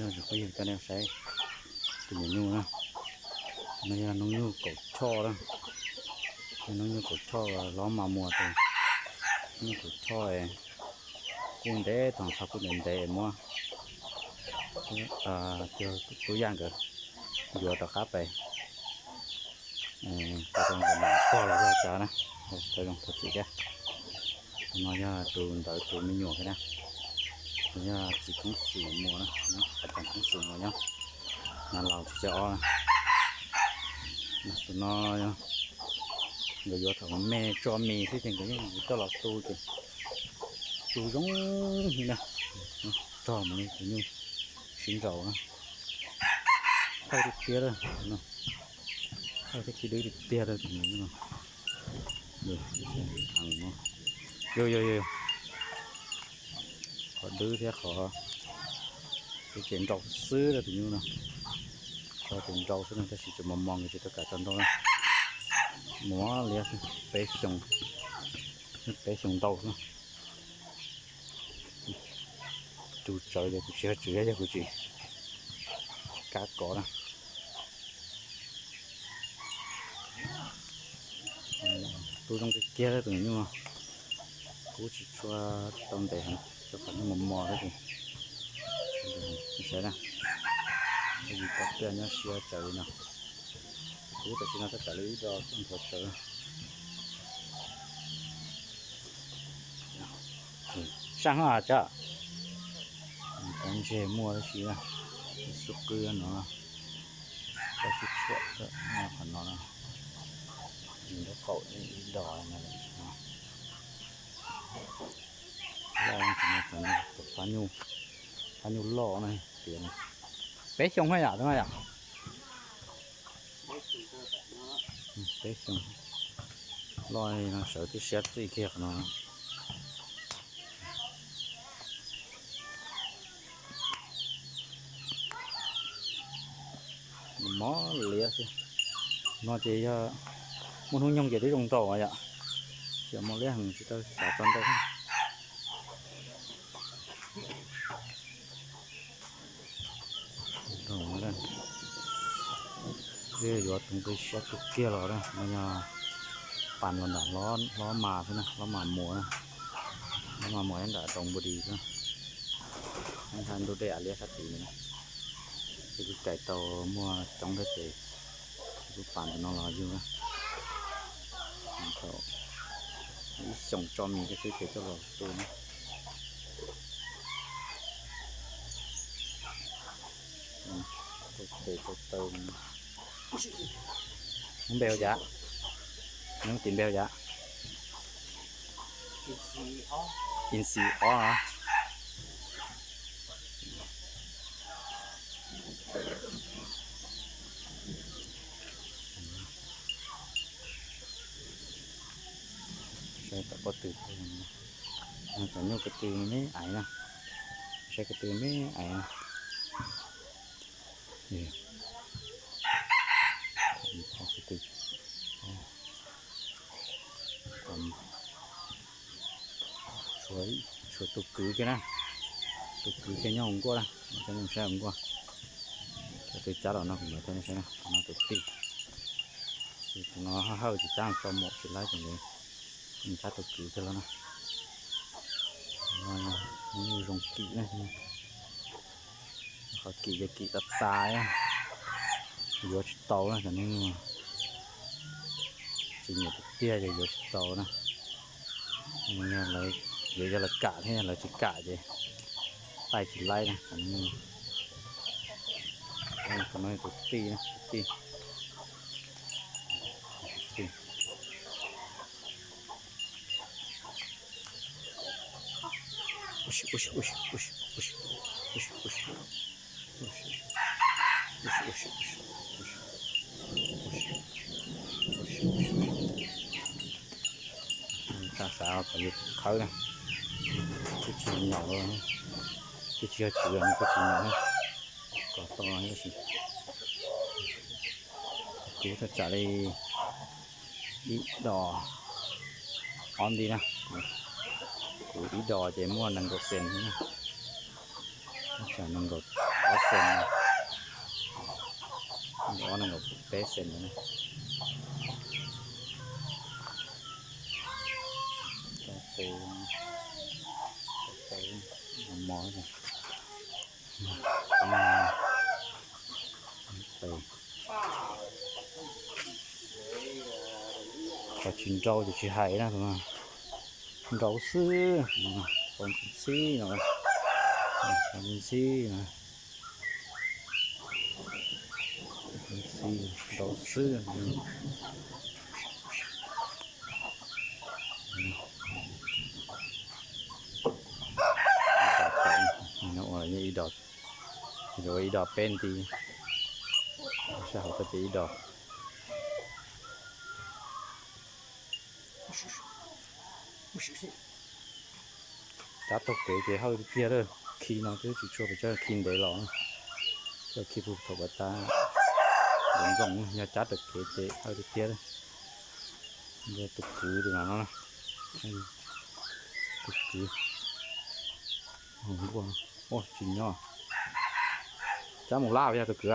Tsis phooj ywg coj nej saib tus me nyuj na. No yog noob nyuj kaum choj na. Yog noob nyuj kaum choj los mas muag tus nyuj kaum choj es kuj ntev thaum txog kuj ntev ntev muab tub yaj nkawd yuav rov qab pem tau zoo nkawd mam pog los yog cas na. Tau zoo tau txim thiab. Tus no yog tus ntawd tus me nyuam thiab na. Tus yog txiv koob xwm muag na, qhov cov koob xwm muag nyob, nas laus tsis tsis ob na. Tus no nkawd yuav thaum me tso mis xwb ces nkawd yeej coj los tu ces tu zoo li na. Rog mus li tus nyuj sib nraus na. Thawj tiag tiag lawm, thawj thiab khib dwb tiag tiag lawm tus nyuj no. Yog yog yog, qhov dwb thiab qhov ces nrau xwb lawm tus nyuj no. Qhov ces nrau xwb no tab sis tseem mos mos nkawd tsis tau kam tso nrau na. Muaj li peb xyoo, peb xyoo ntau xwb. Tus tsawv ces kuv tsis yog tswv yog kuv tsis kab kov na. Tu zoo kiag kiag tus nyuj no. Kub tsis tshua tau ntev heev, tsuas qhov nyuj mos mos xwb ces saib na, yus pom tias nyob siab tsawv li no. Kub tam sim no txog tsam li ib dos tuj nthuav tsawv. Saib hov tsam, cov ntseg muaj tab sis xub qwb no, cov sib tshuam qhov no, nws nraub qaum ib dos no. Loj, tus fab nyuj loj na, tias peb xyoo hab yom, tus no yom. Peb xyoo, loj no sawv twb siab txij kiag qhov no. Mos liab xwb. No ces yog muaj hnub nyoog ces twb zoo nrau yom. Ces mos liab heev tsis tau xav tso nrau. Yuav tus nqi siab kawg kiag los na, no yog pas los nram hlob mas xwb na, hlob mas muas na. Hlob mas muas nyob nram rau npua dis xwb. Nyob nthab ntug dej av liab sab tid na. Ces kuv cais tau muaj coob thiab ces kuv pas ntawm no los yug na. Thaum ib xyoos tso mis kiag xwb ces coj los tu na. Rau tes rau taw. Nub npe hu cas? Nub tim npe hu cas? In xi ob. Saib tom pob tw, cov nyuj ko tw me me aiv na. Saib ko tw me me aiv na. Tshuav tus kwv kiag na, tus kwv kiag nyob hauv nkuaj na, coj nej saib hauv nkuaj. Cov tw cab los no kuv mam coj nej saib na, no tus tij. Tus no hawj hawj tsis cab tso mus tsis laib ces nws cab tus kwv kiag los na. Hnub nyoog zoo kim na. Qhov kim ces kim tas tas, yuav tsis tau na, cov hnub nyoog tsis nyiam tiag tiag ces yuav tsis tau na. Yuav yog lawv kam thiab, yog lawv tsis kam ces taij tsis laib na. Qhov no tus tij na, tus tij. Tsa xav kom yus khawb na, twb tsis nyaum, twb tsis yog tswv nws twb tsis nyaum, kom tau tab sis kuv thaj tsam li ib dos ob nti na, kuv ib dos ces muaj nees nkaum xees thiab na. Nees nkaum ob xees, nees nkaum ob nees nkaum peb xees na. Rau qe, rau qe mos mos. Qhov tsis nrau ces tsis hais na, nrau xwb. Qhov ntxhib no, qhov ntxhib no, ntxhib nrau xwb. Ua ib dos, ua ib dos peb nti, sab hauv toj ces ib dos. Cab taug kev ces hawj tiag tiag lawm, khi no twb tsis tshua pes tsawg, khi ntev los, coj khi puag thaum pas tas, ntxoov ntxoo, yog cab taug kev ces hawj tiag tiag lawm. Tus kwv tus no, tus kwv, ua tsis nyob, cab mus lab yog tus kwv.